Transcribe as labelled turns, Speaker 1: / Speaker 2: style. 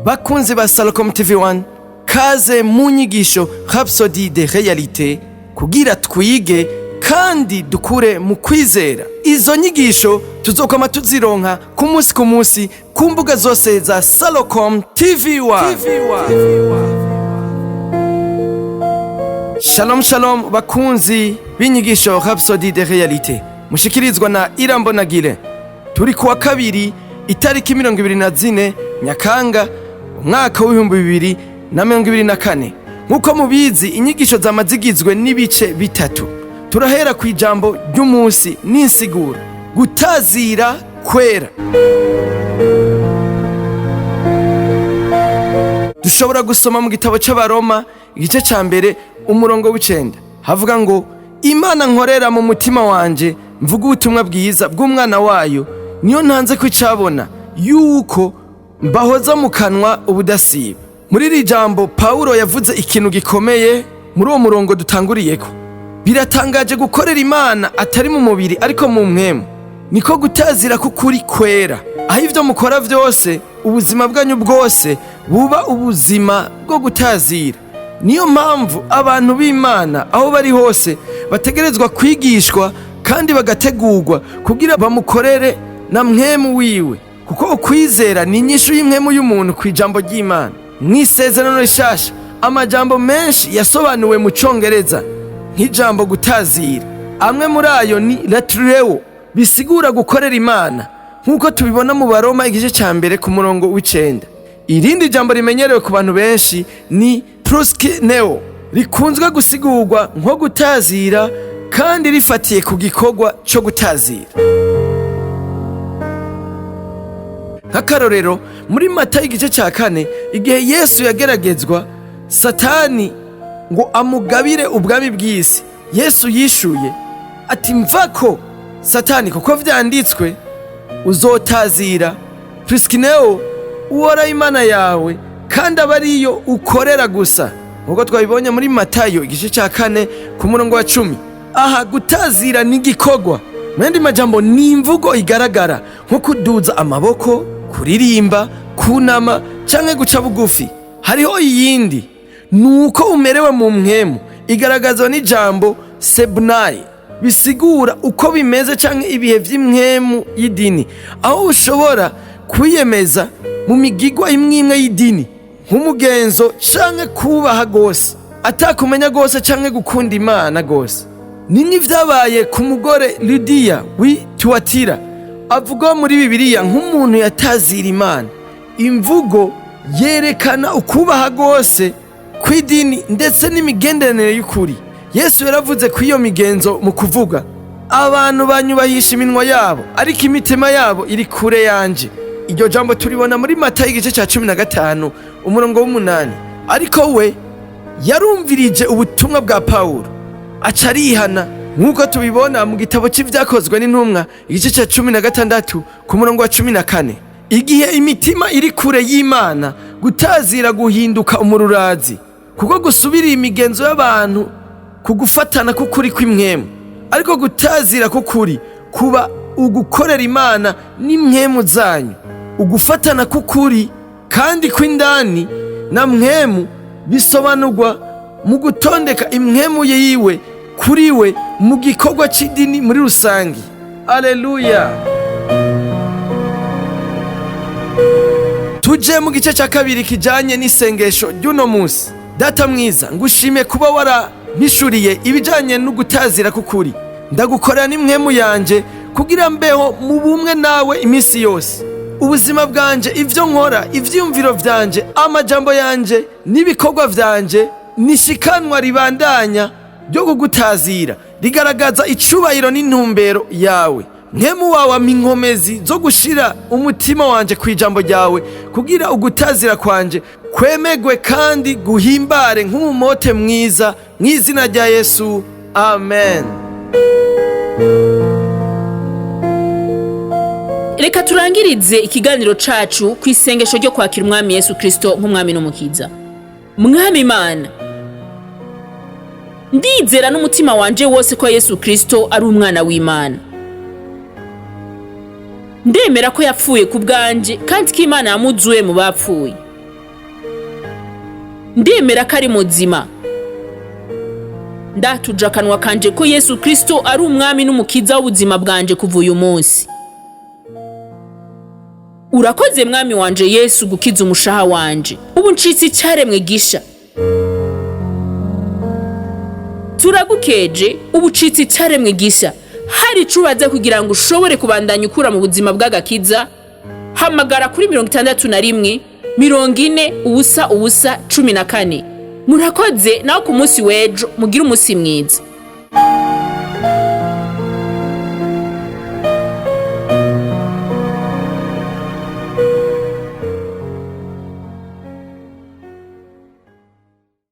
Speaker 1: Bakunzi ba Salcom TV1, kaze mu nyigisho Rhapsodie de Réalité kugira twige kandi dukure mu kwizera. Izo nyigisho tuzokoma tuzironka ku munsi ku munsi ku mbuga zose za Salcom TV1. Shalom shalom, bakunzi b'inyigisho Rhapsodie de Réalité mushikirizwa na Irambonagire. Turi kuwa kabiri, itariki 24 Nyakanga, umwaka w'2024. Nk'uko mubizi, inyigisho zama zigizwe n'ibice bitatu. Turahera ku ijambo ry'umunsi n'insiguro, gutazira kwera. Dushobora gusoma mu gitabo c'Abaroma, igice ca mbere, umurongo w'9. Havuga ngo: "Imana nkorera mu mutima wanje mvuga ubutumwa bwiza bw'umwana wayo, niyo ntanze ko icabona yuko mbahoza mu kanwa ubudasiba." Muri iri jambo Pawulo yavuze ikintu gikomeye muri uwo murongo dutanguriyeko. Biratangaje gukorera Imana atari mu mubiri ariko mu mpwemu. Niko gutazira k'ukuri kwera, aho ivyo mukora vyose, ubuzima bwanyu bwose buba ubuzima bwo gutazira. Niyo mpamvu abantu b'Imana aho bari hose bategerezwa kwigishwa kandi bagategurwa kugira bamukorere na mpwemu wiwe, kuko ukwizera ni inyishu y'impwemu y'umuntu ku ijambo ry'Imana. Mw'Isezerano Rishasha, amajambo menshi yasobanuwe mu Congereza nk'ijambo gutazira. Amwe muri ayo ni latreuo, bisigura gukorera Imana, nk'uko tubibona mu Baroma, igice ca mbere, ku murongo w'9. Irindi jambo rimenyerewe ku bantu benshi ni proskuneo, rikunzwe gusigurwa nko gutazira kandi rifatiye ku gikorwa co gutazira. Nk'akarorero, muri Matayo, igice ca kane, igihe Yesu yageragezwa Satani ngo amugabire ubwami bw'isi, Yesu yishuye ati: "Mvako Satani, kuko vyanditswe: uzotazira, proskuneo, Uhoraho Imana yawe, kandi aba ariyo ukorera gusa", nk'uko twabibonye muri Matayo, igice cya kane, ku murongo wa 10. Aha gutazira ni igikorwa. Mu yandi majambo, ni imvugo igaragara nko kuduza amaboko, kuririmba, kunama canke guca bugufi. Hariho iyindi, ni uko umerewe mu mpwemu, igaragazwa n'ijambo sebnayi, bisigura uko bimeze canke ibihe vy'impwemu y'idini, aho ushobora kwiyemeza mu migigwa imwe imwe y'idini, nk'umugenzo canke kubaha gose, atakumenya gose canke gukunda Imana gose. Ni nk'ivyabaye ku mugore Lidiya w'i Tuwatira, avugwa muri Bibiliya nk'umuntu yatazira Imana. Imvugo yerekana ukubaha gose kw'idini ndetse n'imigenderanire y'ukuri. Yesu yaravuze ku iyo migenzo mu kuvuga: "Abantu banyubahisha iminwa yabo, ariko imitima yabo iri kure yanje." Iryo jambo turibona muri Matayo, igice cya 15, umurongo w'8. Ariko we yarumvirije ubutumwa bwa Pawulo, aca arihana, nk'uko tubibona mu gitabo c'Ivyakozwe n'Intumwa, igice cya 16, ku murongo wa 14. Igihe imitima iri kure y'Imana, gutazira guhinduka umururazi, kuko gusubira imigenzo y'abantu ku gufatana k'ukuri kw'impwemu. Ariko gutazira k'ukuri kuba ugukorera Imana n'impwemu zanyu. Ugufatana k'ukuri kandi kw'indani na mpwemu bisobanurwa mu gutondeka impwemu yiwe kuri we mu gikorwa c'idini muri rusange. Aleluya! Tuje mu gice cya kabiri kijanye n'isengesho ry'uno munsi. Data mwiza, ngushimiye kuba warampishuriye ibijanye n'ugutazira k'ukuri. Ndagukorera n'impwemu yanje kugira mbeho mu bumwe nawe iminsi yose. Ubuzima bwanje, ivyo nkora, ivyiyumviro vyanje, amajambo yanje n'ibikorwa vyanje nishikanwa ribandanya ryo kugutazira, rigaragaza icubahiro n'intumbero yawe. Mpwemu wawe ampa inkomezi zo gushira umutima wanje ku ijambo ryawe, kugira ugutazira kwanje kwemegwe kandi guhimbare nk'umumote mwiza. Mw'izina rya Yesu, amen.
Speaker 2: Reka turangirize ikiganiro cacu ku isengesho ryo kwakira Umwami Yesu Kristo nk'Umwami n'Umukiza. Mwami Imana, ndizera n'umutima wanje wose ko Yesu Kristo ari umwana w'Imana. Ndemera ko yapfuye ku bwanje kandi ko Imana yamuzuye mu bapfuye. Ndemera ko ari muzima. Ndatuje akanwa kanje ko Yesu Kristo ari umwami n'umukiza w'ubuzima bwanje kuva uyu munsi. Urakoze mwami wanje Yesu gukiza umushaha wanje. Ubu ncitse icyaremwe gisha. Turagukeje, ubu ucitse icyaremwe gisha. Hari ico ubaza kugira ngo ushobore kubandanya ukura mu buzima bw'agakiza? Hamagara kuri 61 40 0 0 14. Murakoze, naho ku munsi w'ejo mugire umunsi mwiza.